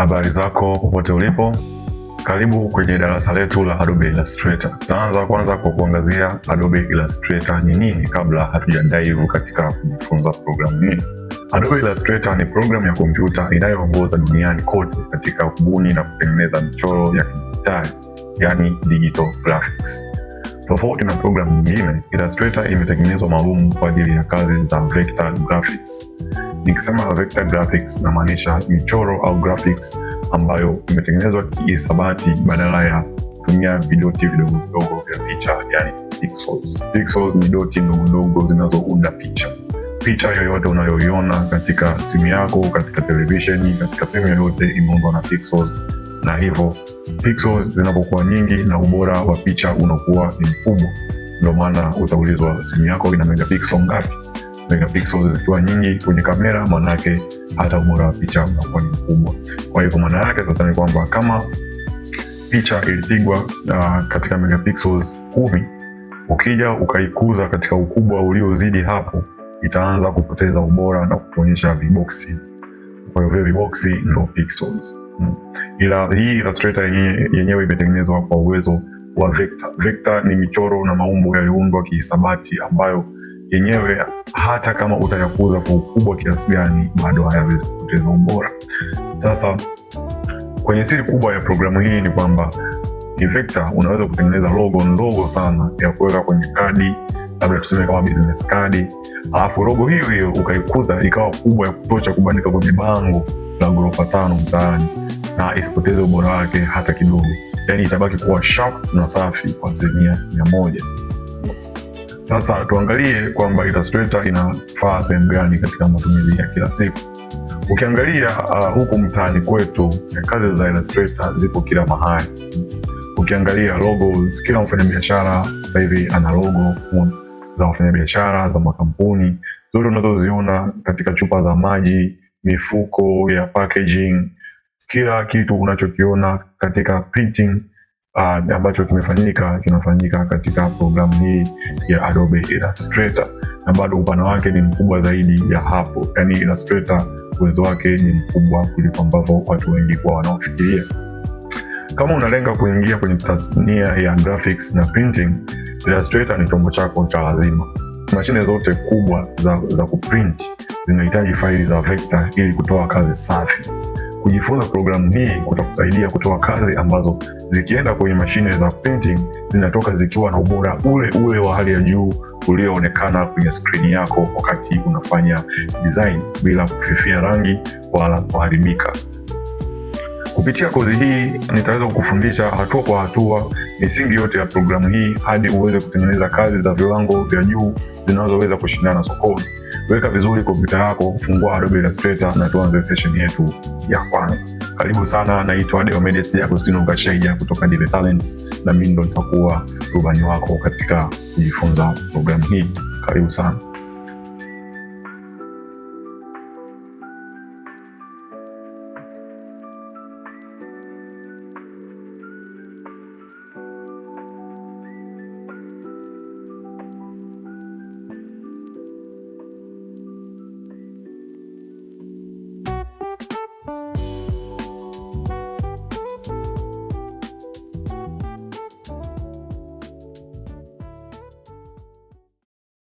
Habari zako popote ulipo, karibu kwenye darasa letu la Adobe Illustrator. Tutaanza kwanza kwa kuangazia Adobe Illustrator ni nini kabla hatuja dive katika kujifunza programu hii. Adobe Illustrator ni programu ya kompyuta inayoongoza duniani kote katika kubuni na kutengeneza michoro ya kidijitali, yani digital graphics. Tofauti na programu nyingine, Illustrator imetengenezwa maalum kwa ajili ya kazi za vector graphics. Nikisema vector graphics namaanisha michoro au graphics ambayo imetengenezwa kihisabati badala ya kutumia vidoti vidogo vidogo vya picha, yani pixels. Pixels ni doti ndogo ndogo zinazounda picha. Picha yoyote unayoiona katika simu yako, katika televisheni, katika sehemu yoyote imeundwa na pixels, na hivyo pixels zinapokuwa nyingi na ubora wa picha unakuwa ni mkubwa. Ndio maana utaulizwa simu yako ina megapixel ngapi? Megapixels zikiwa nyingi kwenye kamera, maanake hata ubora wa picha unakuwa ni mkubwa. Kwa hivyo maana yake sasa ni kwamba kama picha ilipigwa katika megapixels 10, ukija ukaikuza katika ukubwa uliozidi hapo, itaanza kupoteza ubora na kuonyesha viboksi. Kwa hiyo vile viboksi ndo pixels. Ila hii Illustrator yenyewe imetengenezwa kwa uwezo wa vector. Vector ni michoro na maumbo yaliyoundwa kihisabati ambayo yenyewe hata kama utayakuza kwa ukubwa kiasi gani bado hayawezi kupoteza ubora. Sasa kwenye siri kubwa ya programu hii ni kwamba ni vector, unaweza kutengeneza logo ndogo sana ya kuweka kwenye kadi, labda tuseme kama business card, alafu logo hiyo hiyo ukaikuza ikawa kubwa ya kutosha kubandika kwenye bango la ghorofa 5 mtaani na isipoteze ubora wake hata kidogo, yani itabaki kuwa sharp na safi kwa 100%. Sasa tuangalie kwamba Illustrator inafaa sehemu gani katika matumizi ya kila siku. Ukiangalia huku mtaani kwetu kazi za Illustrator zipo kila mahali. Ukiangalia logos, kila mfanyabiashara sasa hivi ana logo za wafanyabiashara za makampuni zote unazoziona katika chupa za maji, mifuko ya packaging, kila kitu unachokiona katika printing ambacho kimefanyika kinafanyika katika programu hii ya Adobe Illustrator, na bado upana wake ni mkubwa zaidi ya hapo. Yani Illustrator uwezo wake ni mkubwa kuliko ambavyo watu wengi kwa wanaofikiria. Kama unalenga kuingia kwenye tasnia ya graphics na printing, Illustrator ni chombo chako cha lazima. Mashine zote kubwa za kuprint zinahitaji faili za vector ili kutoa kazi safi. Kujifunza programu hii kutakusaidia kutoa kazi ambazo zikienda kwenye mashine za printing zinatoka zikiwa na ubora ule ule wa hali ya juu ulioonekana kwenye skrini yako wakati unafanya design bila kufifia rangi wala kuharibika. Kupitia kozi hii nitaweza kukufundisha hatua kwa hatua misingi yote ya programu hii hadi uweze kutengeneza kazi za viwango vya juu zinazoweza kushindana sokoni. Weka vizuri kompyuta yako, fungua Adobe Illustrator na tuanze session yetu ya kwanza. Karibu sana, naitwa Deomedes Agostino Gashaija kutoka Dive Talents na mimi ndo nitakuwa rubani wako katika kujifunza programu hii. Karibu sana.